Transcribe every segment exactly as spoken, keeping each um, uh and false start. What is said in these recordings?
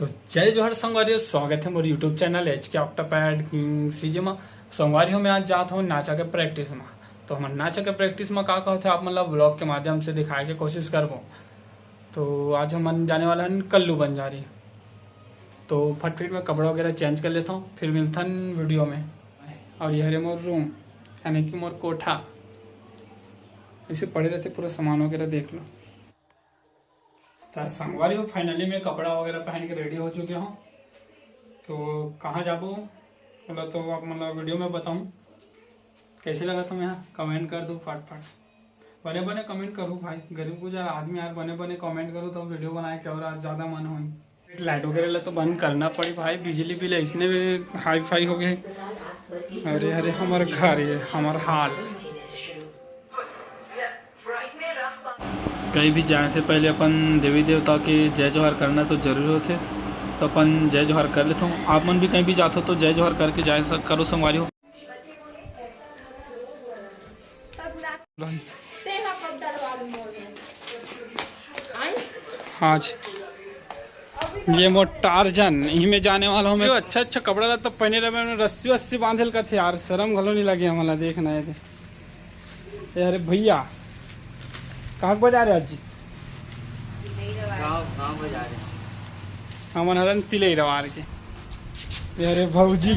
तो जय जोहार संगवारी हो, स्वागत है मोर YouTube चैनल एच के ऑक्टोपैड किंग सीजे मा। संगवारी हो, मैं आज जात हूँ नाचा के प्रैक्टिस मा। तो हमर नाचा के प्रैक्टिस मा का का होथे, आप मन ला व्लॉग के माध्यम से दिखाए के कोशिश करबो। तो आज हमन जाने वाला हन कल्लू बंजारी। तो फटफट में कपड़ा वगैरह चेंज कर लेता हूँ, फिर मिलथन वीडियो में। और ये हरे मोर रूम, यानी कि मोर कोठा, ऐसे पड़े रहते, पूरा सामान वगैरह देख लो। तो संगवारी हो, फाइनली मैं कपड़ा वगैरह पहन के रेडी हो चुके हूँ। तो कहाँ जाबो बोला तो आप मतलब वीडियो में बताऊँ। कैसे लगा तुम यहाँ, कमेंट कर दो फटफट। बने बने कमेंट करो भाई, गरीब गुजार आदमी यार, बने बने कमेंट करो तब वीडियो बनाए के और आज ज़्यादा मन होई। लाइट वगैरह ला तो बंद करना पड़ी भाई, बिजली बिल इसने भी हाई फाई हो गए। अरे अरे, हमार घर, ये हमार हाल। कहीं भी जाए से पहले अपन देवी देवता के जय जोहार करना तो जरूरी होथे। तो अपन जय जोहार कर लेथों। आप मन भी कहीं भी जाथो तो जय जोहार करके जाए स-, करो संगवारी हो। आज ये मोर टार्जन, यही में जाने वाला हूँ मैं। अच्छा अच्छा कपड़ा ला तो पहने रहे, मैं रस्सी वस्सी बांधे ल कथे यार, शर्म घलो नहीं लगे हमला। देखना है ये, अरे भैया, कहाँ के बजा रहे आज जी? गाँव, गाँव बजा रहे हैं। हमन हरन तिलई रवार के। ये अरे भौजी,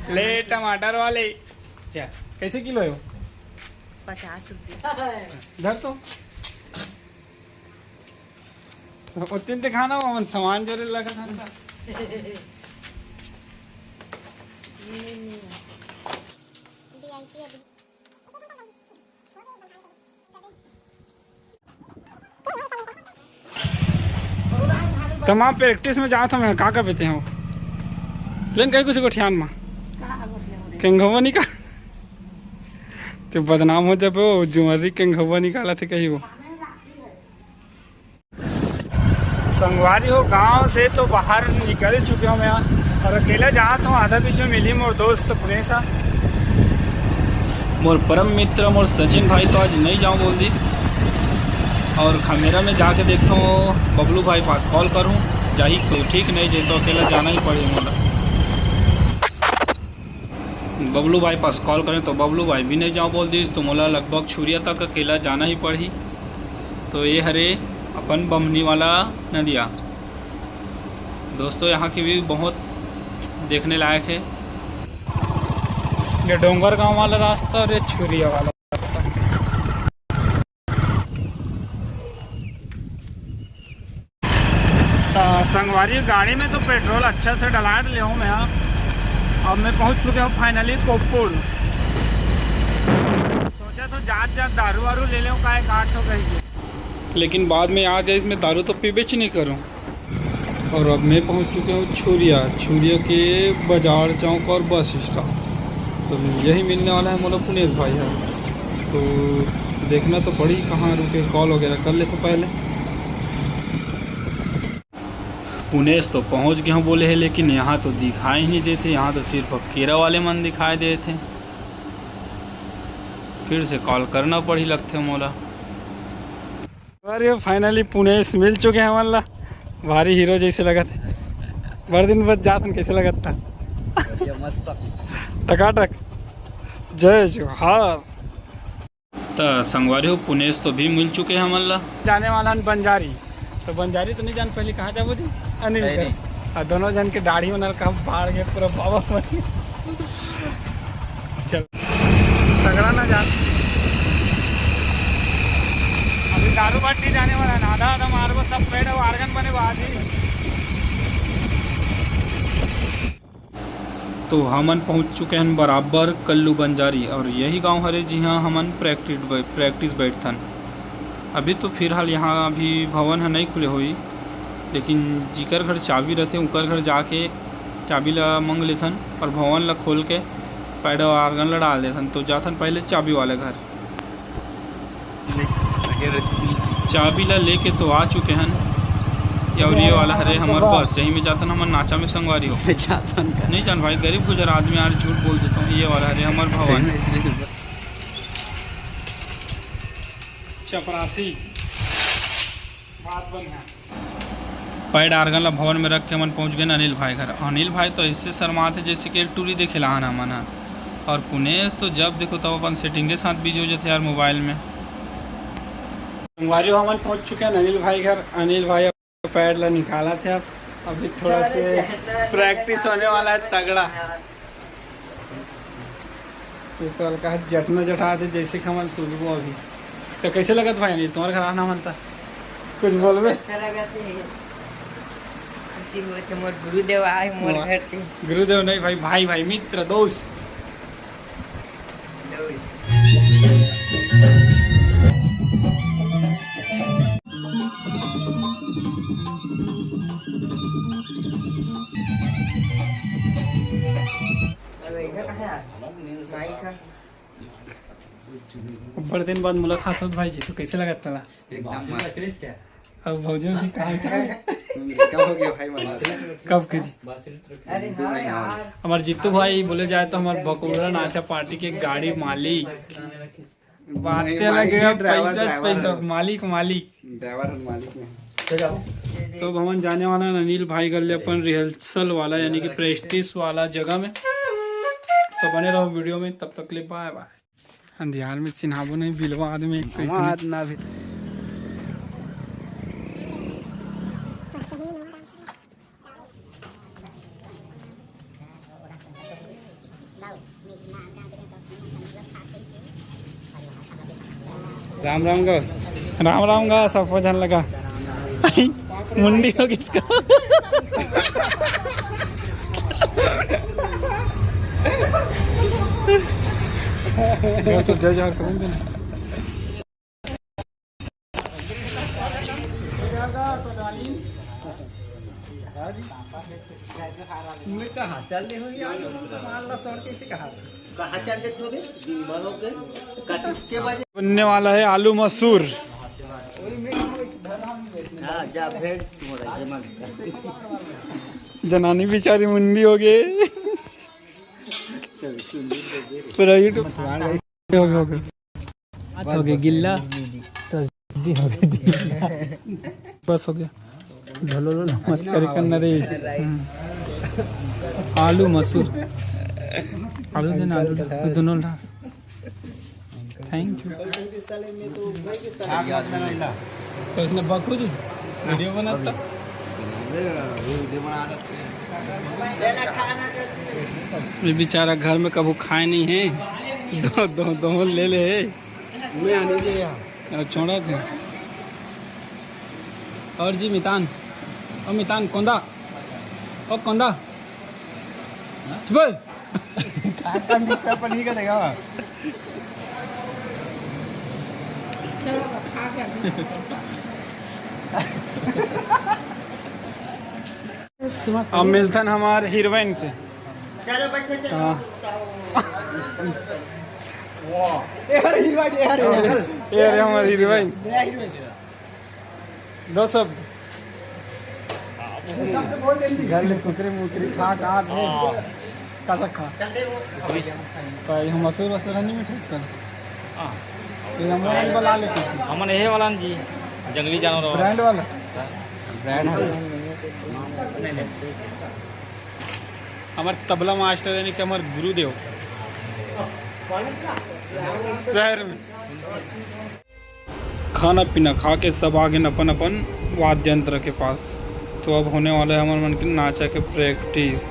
ले टमाटर वाले। अच्छा, कैसे किलो है वो? पचास रुपये। धर तो। उतने दिखाना, वो हमन सामान जोरे लगा था। तमाम प्रैक्टिस में जात हमें का का बेते हो। लेन कहीं कुछ गोठियान मा। केंघवा निकाल। ते बदनाम हो जाबे, वो जुमरी केंघवा निकाला थे कहीं वो। संगवारी हो, गांव से तो बाहर निकल चुके हो मैं, और अकेला जात हूँ। आधा बीच में मिली मोर दोस्त पुनेसा। मोर परम मित्र मोर सचिन भाई तो आज नहीं जाऊँ बोल दिस, और खमेरा में जाके देखता हूँ बबलू भाई पास कॉल करूँ, जाही तो ठीक, नहीं जाही तो अकेला जाना ही पड़ी मोला। बबलू भाई पास कॉल करें तो बबलू भाई भी नहीं जाऊँ बोल दिस, तो मोला लगभग छुरिया तक अकेला जाना ही पड़ही। तो ये हरे अपन बमनी वाला नदिया। दोस्तों, यहाँ की भी बहुत देखने लायक है। ये डोंगर गांव वाला रास्ता और ये छुरिया वाला रास्ता। तो संगवारी, गाड़ी में तो पेट्रोल अच्छा से डलाट ले हूँ मैं। हाँ, अब मैं पहुँच चुके हूँ फाइनली कोपुर। सोचा तो जात जात दारू वारू ले लें, का एक आठ हो गई है। लेकिन बाद में आ जाए, इसमें दारू तो पीबे च नहीं करूँ। और अब मैं पहुंच चुके हूँ छुरिया, छुरिया के बाजार चौक और बस स्टॉप। तो यही मिलने वाला है मोला पुनेश भाई है, तो देखना तो पड़ी कहाँ रुके, कॉल वगैरह कर लेते पहले। पुनेश तो पहुंच गए हूँ बोले है, लेकिन यहाँ तो दिखाई ही नहीं देते, यहाँ तो सिर्फ केरा वाले मन दिखाई देते। फिर से कॉल करना पड़ी लगते मोला। अरे, फाइनली पुनेश मिल चुके हैं हमन ला। भारी हीरो जैसे लगत है। बड़ दिन बाद जात हन, कैसे लगत था? बढ़िया, मस्त। टकाटक। जय जोहार। त संगवारी हो, पुनेश तो भी मिल चुके हैं हमन ला। जाने वाला हन बंजारी। तो बंजारी तो नहीं जान, पहले कहाँ जाबो जी? अनिल घर। आ दोनों जन के दाढ़ी मन कहाँ बाढ़ गए पूरा बाबा मन। चल। तगड़ा ना जान। अभी दारू बाट नहीं जाने वाला है ना, आधा आधा मारबो तब पेड़ और आर्गन बने बाजी। तो हमन पहुंच चुके हैं बराबर कल्लू बंजारी, और यही गांव हरे जिहां हमन प्रैक्टिस बै-, प्रैक्टिस बैठथन। अभी तो फिलहाल यहाँ अभी भवन ह नहीं खुले होई, लेकिन जिकर घर चाबी रहते उकर घर जाके चाबी ला मंग लेथन और भवन ला खोल के पैड और आर्गन ला डाल देथन। तो जाथन पहले चाबी वाले घर। चाबी ला लेके तो आ चुके हन। ये और ये वाला हरे हमर बस, यही में जाथन हमर नाचा में संगवारी हो। जाथन का? नहीं जान भाई, गरीब गुजर आदमी यार, झूठ बोल देता हूँ। ये वाला हरे हमर भवन। चपरासी बात बन है। पैड आर्गन ला भवन में रख के हमन पहुंच गए अनिल भाई घर। अनिल भाई तो ऐसे शर्मात हे जैसे कि टूरी देखे ला आना मन ह। और पुनेश तो जब देखो तब अपन सेटिंग के साथ बिजी हो जाते यार मोबाइल में। संगवारी हो, हमन पहुंच चुके हैं अनिल भाई घर। अनिल भाई पैड ला निकालत हे। अब अभी थोड़ा से प्रैक्टिस होने वाला है तगड़ा। ये तो हल्का हाथ जटना जटा दे जैसे कि हमन सुनबो अभी। तो कैसे लगत भाई अनिल, तुम्हारे घर आना मनता? कुछ बोलबे? अच्छा लगा थे। खुशी हुआ थे, मोर गुरुदेव आए मोर वाह। घर थे। गुरुदेव नहीं भाई, भाई भाई, मित्र, दोस्त। बड़े दिन बाद मुलाकात होत भाई जी, तो कैसे लगत तला? एकदम मस्त। अब भौजी जी कहाँ चल? क्या हो गया भाई, मतलब? कब के जी? अरे हाँ यार। हमारे जीतू भाई बोले जाए तो हमारे बकुलरा नाचा पार्टी के गाड़ी मालिक। बातें नहीं, मालिक लगे नहीं, अब ड्राइवर, पैसा, ड्राइवर पैसा, है। मालिक, मालिक। ड्राइवर है, मालिक नहीं। तो अब हमन जाने वाला है अनिल भाई घर ले अपन रिहर्सल वाला, यानी कि प्रैक्टिस वाला जगह में। तो बने रहो वीडियो में, तब तक ले बाय बाय। अंधियार में चिन्हाबो नहीं, बिलवा आदमी एक कैसे हमार ना भी। राम राम गा। राम राम गा, सब झन लगा। मुंडी हो गई इसका। तो जय जोहार करूंगा। मैं कहा चल रही हूँ यार, तुम सामान ला सड़ कैसे कहा? कहाँ चल देते हो बे? दिन भर हो गए। कट के बजे। बनने वाला है आलू मसूर। हाँ, जा भेज तुम्हारा जमा। जनानी बेचारी मुंडी हो गई। चल, सुन, सुन, सुन। पूरा YouTube। हो गया, हो गया। हाथ हो गया गिल्ला, तो दी हो गया ढीला। बस हो गया। झोलो लो मत करे करना रे। हम्म। आलू मसूर, आलू देना, आलू दे, दोनों ला। Thank you. तो इसने बकू जी वीडियो बनाता। ये बेचारा घर में कभू खाए नहीं है, दो दो दो ले ले है। मैं आने के यहाँ। और छोड़ा थे। और जी मितान, ओ मितान कोंदा, ओ कोंदा, चुप। काका मिर्चा पर नहीं करेगा। अब मिलथन हमार हीरोइन से। चलो बैठो, चलो। हाँ। ए हर हीरोइन, ए हर हीरोइन। ए हर हमार हीरोइन। नया हीरोइन। दो शब्द। शब्द बोल दे। घर ले कुकरी मुकरी खा का आत हे। हाँ। का सा खा। तो ये हम मसूर वसूर नहीं मिठाई कर। हाँ। ये हम वाला बना लेते थे। हमन यही वाला न जी, जंगली जानवर वाला। ब्रांड वाला? ब्रांड है। नहीं, नहीं। हमारे तबला मास्टर यानी कि हमारे गुरुदेव शहर में। खाना पीना खा के सब आ गए अपन अपन वाद्य यंत्र के पास। तो अब होने वाला है हमारे मन के नाचा के प्रैक्टिस।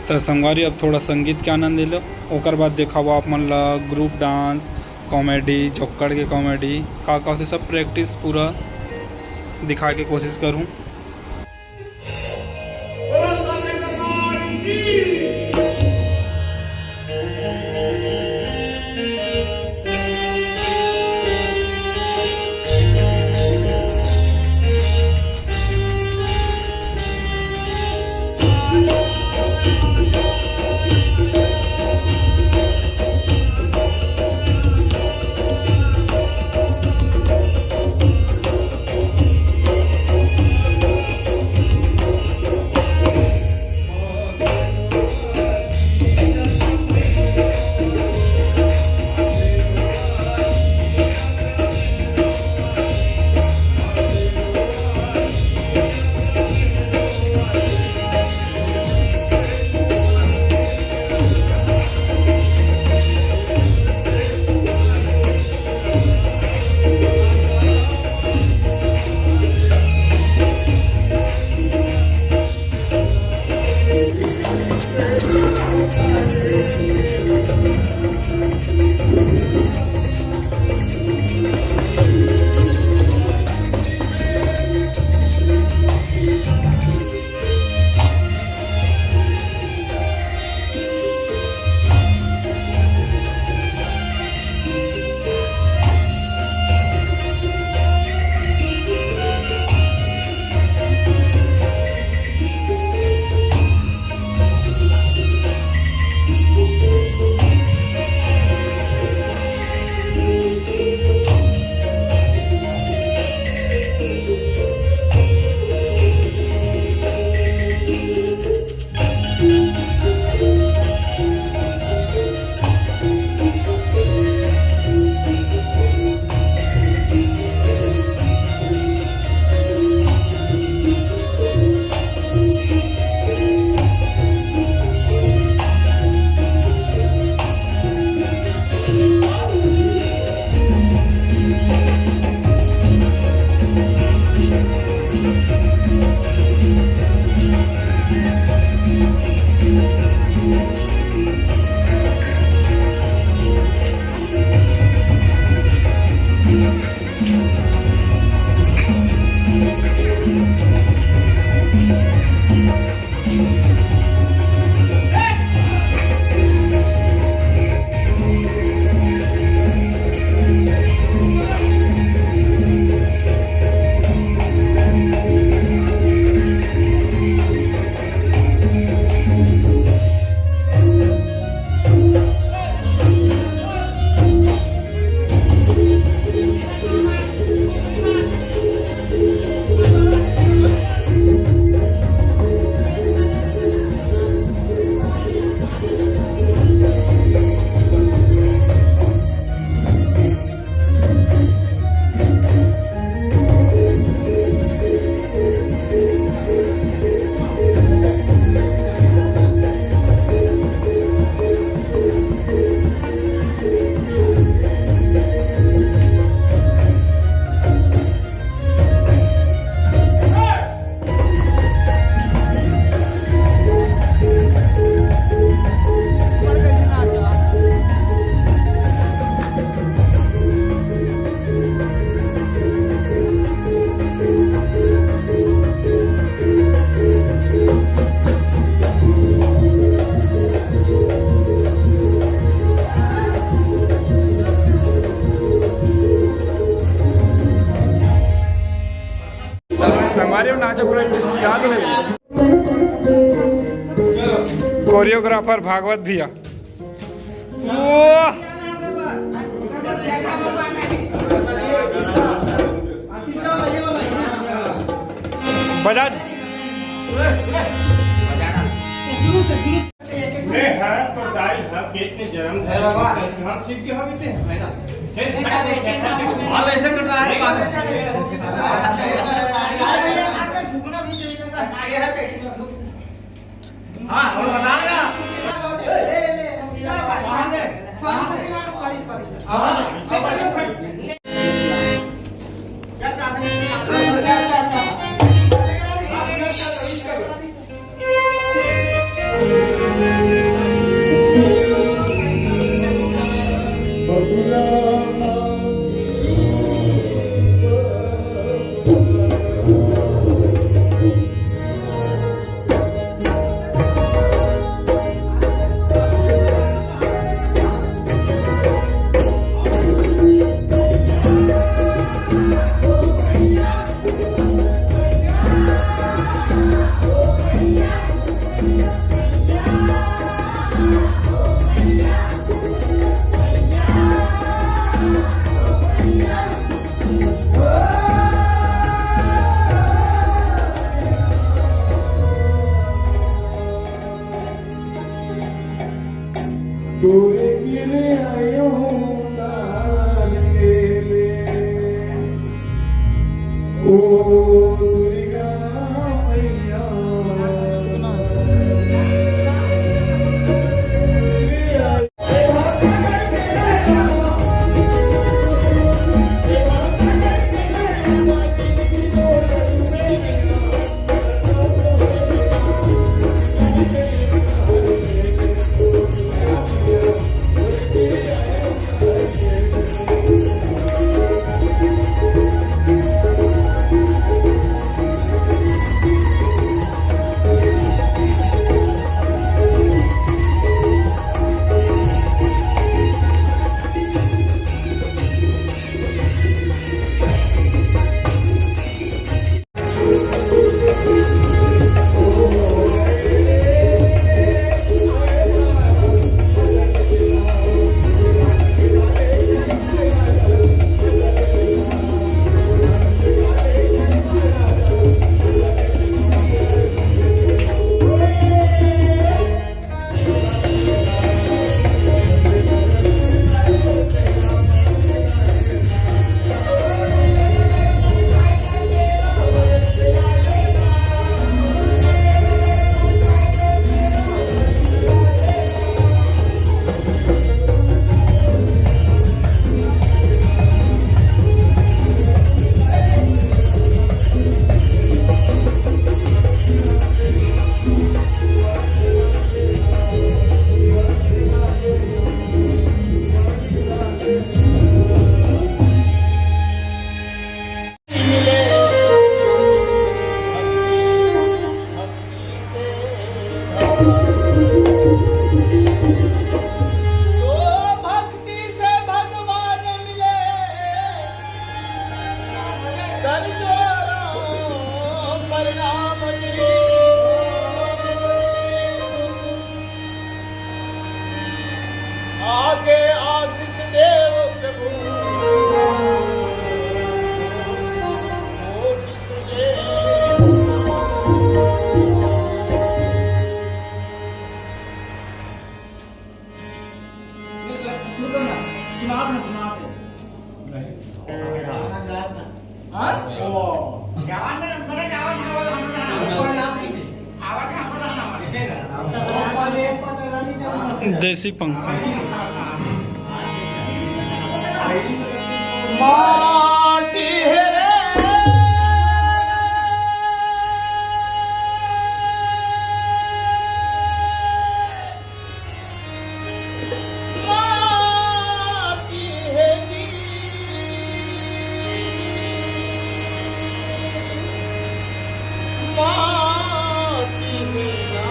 तो संगवारी, अब थोड़ा संगीत के आनंद ले लो, ओकर बाद देखाबो आप मन ला ग्रुप डांस, कॉमेडी, जोक्कड़ के कॉमेडी, का का होथे, सब प्रैक्टिस पूरा दिखाए के कोशिश करूँ। संगवारी हो, नाचा practice चालू है। Choreographer भागवत भैया। वाह! बजा। मैं हर तो दाई हर पेट में जन्म धरे, हम सीख के हवे ते, है ना? बाल ऐसे कटा है, बाल। हाँ, और बता देगा। तोरे किरे आयो हूँ तार लेबे, ओ दुर्गा मैया। देसी पंखा। माटी हे रे, माटी हे जी, माटी हे ना।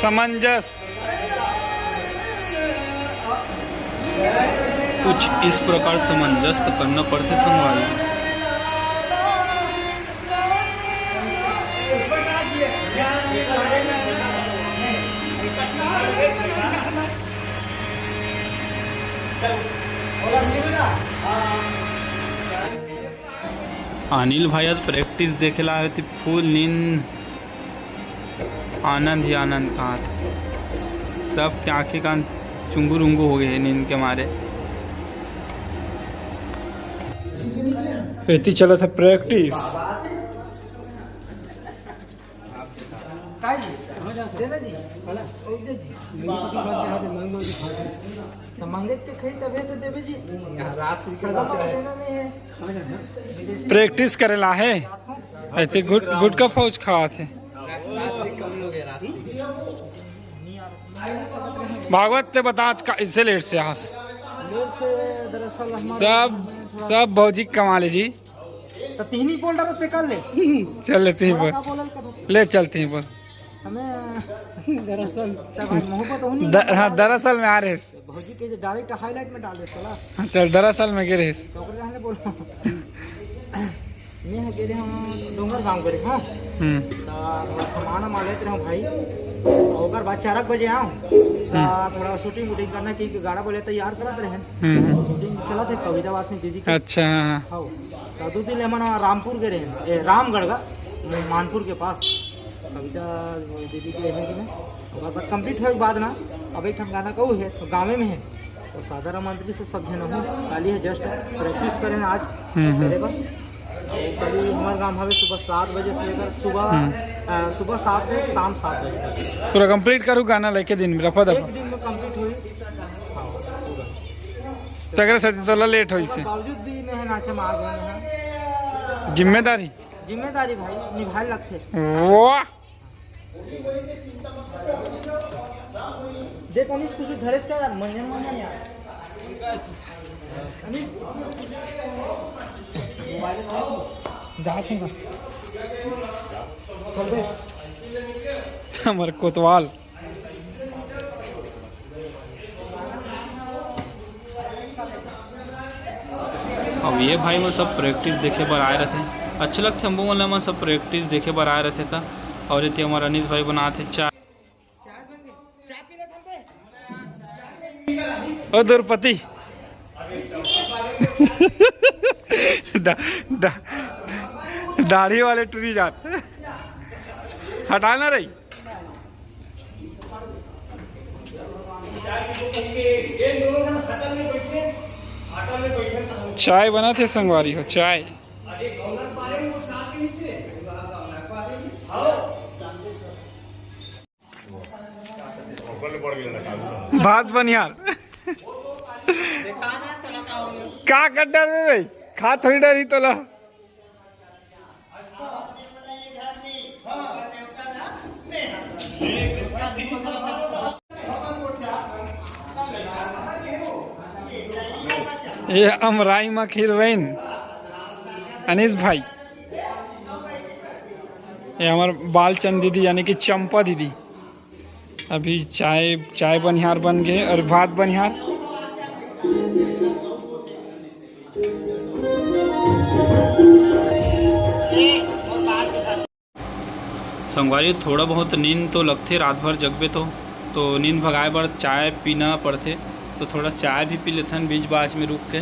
समंजस। कुछ इस प्रकार समंजस करना पड़थे संगवारी। अनिल भाई आज practice देखे ला आए थे, full नींद, आनंद ही आनंद कहात। सबके आंखें कान चुंगुर उंगू हो गए हैं नींद के मारे। एती चलत हे practice। काहे जी? देना जी। तो मंगेच के खाई तबे तो देवे जी। यहाँ रास निकल सगा जाए। देना नहीं है। Practice करे ला हे। ऐसे गुट-, गुटका फौज खात हे। रास निकल लोगे, रास निकल। भागवत ते बता आज का, इससे लेट से आस। लेट से दरअसल हमारे सब, सब भौजी कमा ले जी। तो तीन ही बोल रहा थे कर ले। चल ले तीन बोल। का बोलल कथो। ले चल तीन बोल। हमें दरअसल तब आज मोहब्बत होनी द-, हाँ, दरअसल में आ रहे। भौजी के जो direct highlight में डाल देता ला। हाँ, चल दरअसल में गिरे। तो ओकरे रहने बोलो। मैं ह गे रहे हूँ डोंगर गाँव गे रहे हूँ। हम्म। त थोड़ा सामान वामान लेत रहे हूँ भाई। ओकर बाद चार बजे आऊँ। त हम्म। थोड़ा shooting वूटिंग करना कि गाड़ा बोले तैयार करत रहे। हम्म, हम्म। Shooting चलत हे कविता वासनी दीदी के। अच्छा, हाँ, हाँ। हाँ। त दू दिन ले हमन रामपुर गे रहे, ए, रामगढ़ का, मानपुर के पास। कविता दीदी के है कि नहीं? ओकर बाद complete होए के बाद ना, अब एक ठन गाना कहू है, तो गाँवे में है। तो साधारण मंत्री से सब झन हो, काली है just practice करें आज, हम्म, हम्म। करे बर। और कल हमारे गाँव हवे सुबह सात बजे से लेकर सुबह, हम्म। अ, सुबह सात से शाम सात बजे तक। पूरा complete करू गाना लेके दिन में, रफा दफा। एक दिन में complete होई। हाँ, पूरा। तगड़े से तो लेट होई से। बावजूद भी मैं नाचे में आ गए हैं। जिम्मेदारी। जिम्मेदारी भाई निभाए लगथे। वाह। देख अनीस कुछ धरेस का यार, महीने में महीने यार। अनीस। जा छेगा। चल बे। हमर कोतवाल। अब ये भाई मन सब practice देखे बर आए रथे, अच्छा लगथे हमू मन ला, मन सब practice देखे बर आए रथे त। और एती हमर अनीस भाई बनात हे चाय। ओ द्रौपदी। डा-, डा-, दाढ़ी वाले टूरी जात। हटाना रही। चाय बनात हे संगवारी हो, चाय। भात बनिहार। का कर डरबे भाई? खा थोड़ी डरही तोला। ये अमराई म खीर रहीन, अनीस भाई। ये हमर बालचंद दीदी यानी कि चंपा दीदी। अभी चाय, चाय बनिहार बन गे अउ भात बनिहार। संगवारी, थोड़ा बहुत नींद तो लगथे, रात भर जगबे तो, तो नींद भगाए बर चाय पीना पड़थे। तो थोड़ा चाय भी पी लेथन बीच बाच में रुक के।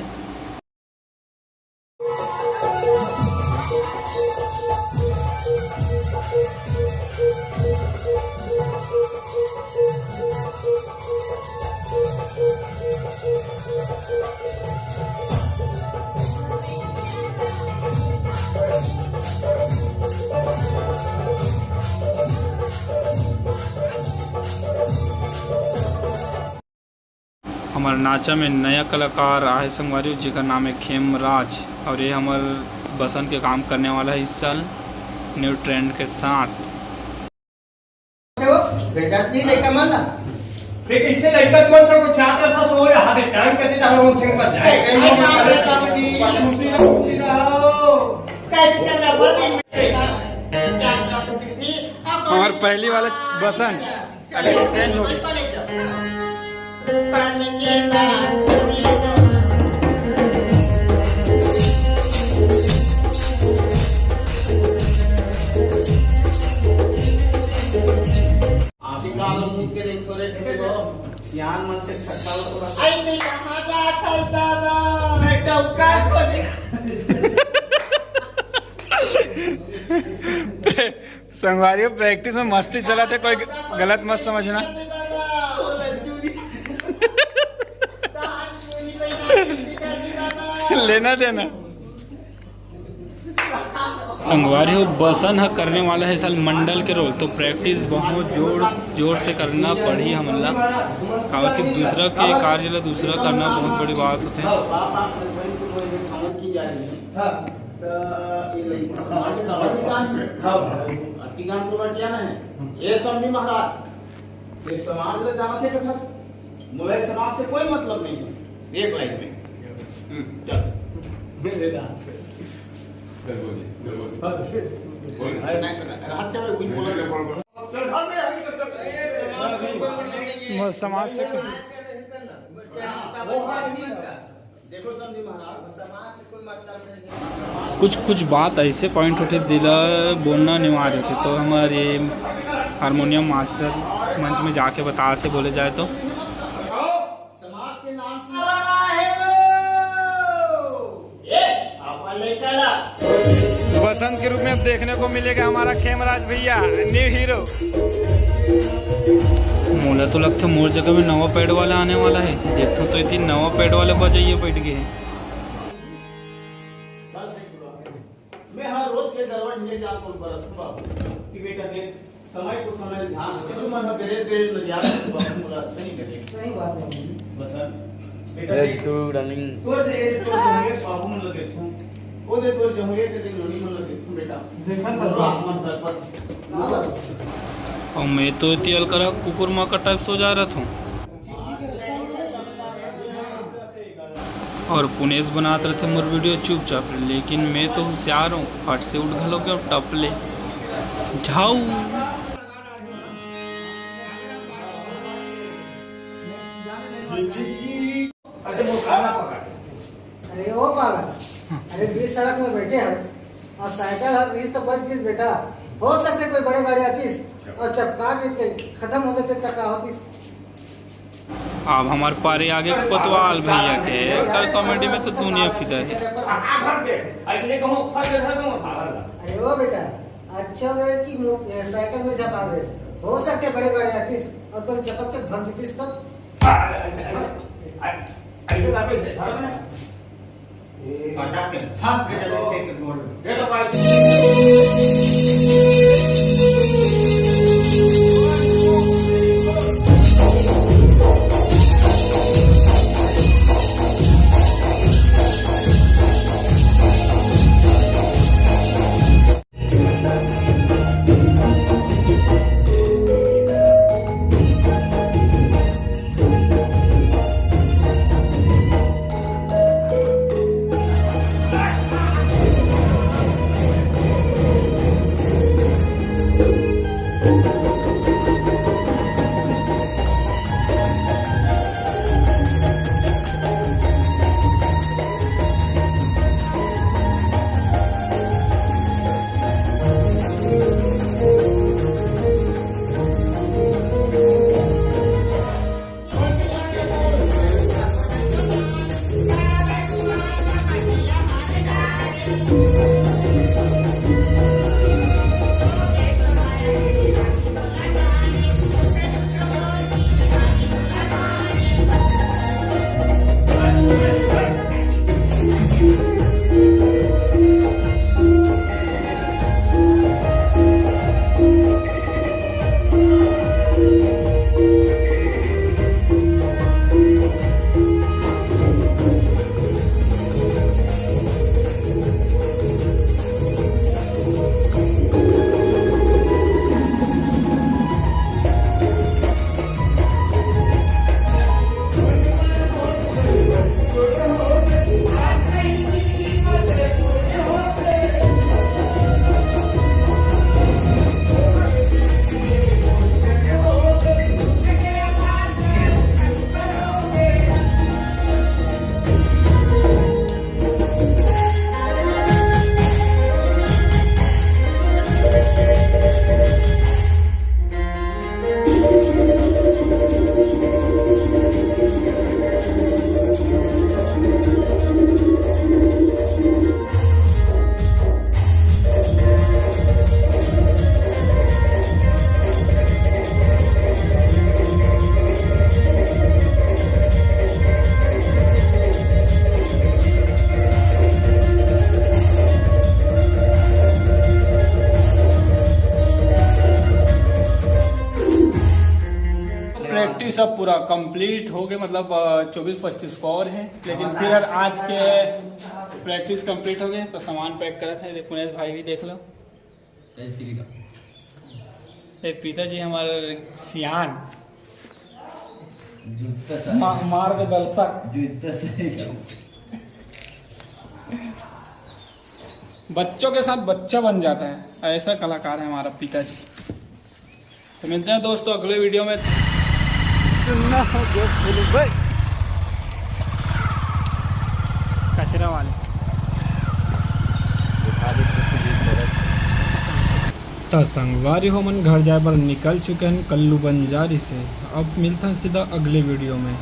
हमर नाचा में नया कलाकार आहे संगवारी, जेकर नाम है खेमराज, और ये हमर बसन के काम करने वाला है इस साल न्यू ट्रेंड के साथ। बेटा, नहीं लड़का मन ला। फिर इससे लड़का कौन सा कुछ आता था, तो वो यहाँ पे काम करते थे, हम लोग उनके ऊपर जाए। कैसे काम करते थे? दूसरी ना, दूसरी ना हो। कैसे चल रहा हुआ दिन में? काम करते थे। अब हमार पहली वाला बसन। चले, चले, चेंज हो गया। चले, चले। पढ़ने के बाद थोड़ी आप ही काल मुंह के देख तो रे, देखो, सियान मन से ठट्टा हो तो बस। आई नहीं, कहाँ जा था दादा? मैं डौका खोजे। संगवारी हो, प्रैक्टिस में मस्ती चलत हे, कोई गलत मत समझना। लेना देना। संगवारी हो, बसन ह करने वाला है साल मंडल के रोल, तो प्रैक्टिस बहुत जोर जोर से करना पड़ही हमन ला, काबर कि दूसरा के कार्य ला दूसरा करना बहुत बड़ी बात होथे। हाँ। तो ये लइका समाज का अभियान है। हाँ। अभियान को क्या ना है? ये सब नहीं महाराज, ये समाज ले जाना थे कथा। मुझे समाज से कोई मतलब नहीं है। एक लाइन में। हम्म, चल। मेरे नाम पे। चल बोल, चल बोल। हाँ, तो फिर। बोल। नहीं, राहत चल, वही बोल। बोल, बोल, बोल। चल, घर में आके चल। समाज से कुछ कुछ बात ऐसे पॉइंट होथे, दिला बोलना अनिवार्य होथे। तो हमर ये हारमोनियम मास्टर मंच में जाके बताथे, बोले जाए तो। समाज के नाम की बसंत के रूप में अब देखने को मिलेगा हमारा खेमराज भैया, न्यू हीरो। मोला तो लगथे मोर जगह में नवा पैड वाला आने वाला है। देखो तो इतनी नवा पैड वाले बजैया बैठ गए हैं। मैं हर रोज के दरवन ये जान को बरस बाबू कि बेटा देख, समय को समय ध्यान रख। यीशु मन गणेश गणेश लगिया बाबू मोला अच्छा नहीं करे। सही बात है। बसंत, बेटा देख, तू रनिंग। तोर से ये तोर जंगे बाबू मन लगे तू। वो दे तोर जंगे के दिन लोनी मन लगे तू बेटा। देखा ना। आप मन पर। और मैं तो तियल करा कुकुर माँ का टाइप सो जा रहा था। और पुनेश बनात रहथे मोर वीडियो चुपचाप, लेकिन मैं तो होशियार हूँ, फट से उठ घलो के टप ले झाऊ। अरे वो पागल, अरे बीच सड़क में बैठे हैं और साइकिल हर बीच तो बच गई बेटा। हो सकते कोई बड़े गाड़ी आतीस और चपका के खत्म हो जाते तक का होतीस। अब हमार पारी आगे कोतवाल भैया के, एकर कॉमेडी में तो दुनिया फिदा है। अरे ओ बेटा, अच्छा हो गया कि मो-, ए, साइकिल में झपा गए। हो सकते बड़े गाड़ी आतीस और तुम चपक के भग जतीस तब। अरे, अरे, अरे, अरे, अरे, अरे, अरे, अरे, अरे, पटक के भाग के चले इसके गोल। ये तो भाई। पूरा कंप्लीट हो गए, मतलब चौबीस पच्चीस को और है, लेकिन फिर आज के प्रैक्टिस कंप्लीट हो गए तो सामान पैक करत हे। पुनेश भाई भी देख लो। जय श्री राम। ए पिताजी हमारे सियान, जूता सा मा-, मार्गदर्शक। जूता सा बच्चों के साथ बच्चा बन जाता है, ऐसा कलाकार है हमारा पिताजी। तो मिलते हैं दोस्तों अगले वीडियो में। सुनना हो जो बोलो भाई, कचरा वाले। त संगवारी हो, हमन घर जाए बर निकल चुके हन कल्लू बंजारी से। अब मिलथन सीधा अगले वीडियो में।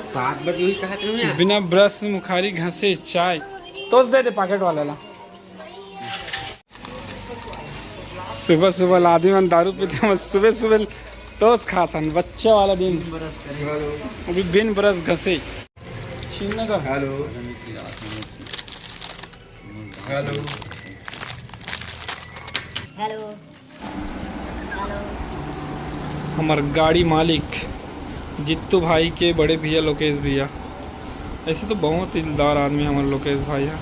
सात बजे वही कहा था मैं। बिना ब्रश मुखारी घसे चाय, तोस दे दे पैकेट वाला ला। सुबह सुबह ला आदमी मन दारू पीथे, हम सुबह सुबह तोस खाथन, बच्चा वाला दिन। अभी बिन ब्रश घसे। छीन ना का? हेलो। हेलो। हेलो। हमर गाड़ी मालिक जित्तू भाई के बड़े भैया लोकेश भैया, ऐसे तो बहुत दिलदार आदमी हमर लोकेश भाई है।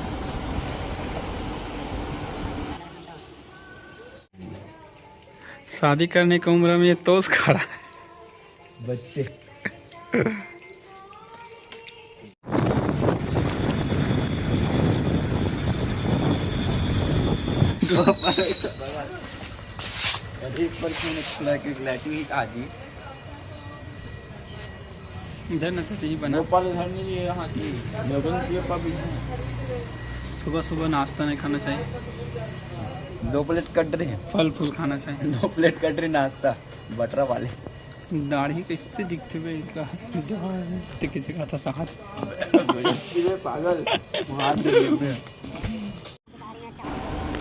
शादी करने की उम्र में ये तोस खड़ा है। बच्चे। अरे, एक बार क्यों नहीं खुला के लैट्रिन ही आ गई। इधर ना तो यही बना। गोपाल इधर नहीं है, यहाँ की। लोगन की पब्लिक। सुबह सुबह नाश्ता नहीं खाना चाहिए। दो प्लेट कट रही है। फल फूल खाना चाहिए। दो प्लेट कट रही नाश्ता, बटरा वाले। दाढ़ी कैसे दिखते बे इनका? दाढ़ी तो किसी का था सहार। पागल, मार दे।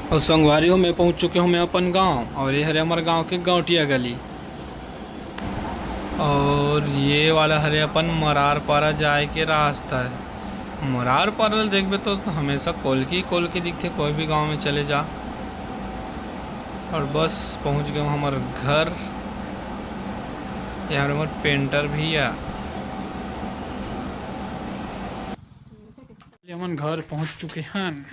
और संगवारी हो, मैं पहुंच चुके हूं मैं अपन गांव, और ये हरे हमर गांव के गौटिया गली, और ये वाला हरे अपन मरार पारा जाए के रास्ता है। मरार पारा ल देखबे तो हमेशा कोलकी कोलकी दिखथे, कोई भी गांव में चले जा। और बस पहुंच गए हमर घर। यहाँ हमर पेंटर भैया, हमन घर पहुंच चुके हन।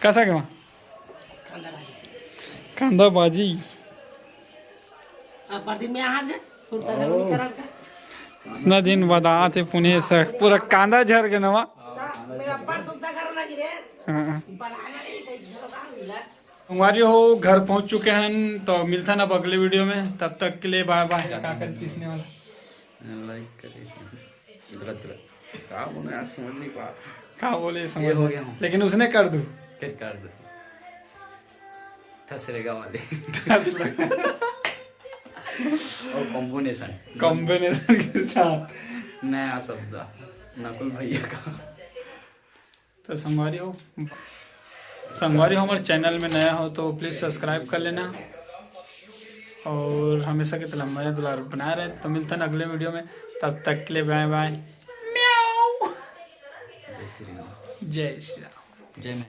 कसा के मा? कांदा भाजी। अब्बड़ दिन में आहार जे, सुरता घर में करत का। इतना दिन बाद आत हे पुने से, पूरा कांदा झर के नवा। ता, मैं अब्बड़ सुरता घर लगी रे। हाँ। बनाना नहीं, कहीं घर का मिला। संगवारी हो, घर पहुंच चुके हैं, तो मिलता ना अब अगले वीडियो में, तब तक के लिए बाय बाय। का कर तीसने वाला? लाइक करें। गलत, गलत। का बोले यार, समझ नहीं पाता। का बोले, समझ ये हो नहीं। गया हूँ। लेकिन उसने कर दू। फिर कर दो। ठसरेगा वाले। ठसरेगा। और कॉम्बिनेशन। कॉम्बिनेशन के साथ। नया शब्द। नकुल भैया का। तो संगवारी हो, संगवारी हो, हमारे चैनल में नया हो तो प्लीज सब्सक्राइब कर लेना और हमेशा की तरह मया दुलार बनाए रहे। तो मिलता है अगले वीडियो में, तब तक के लिए बाय बाय। म्याऊ। जय श्री राम। जय श्री राम। जय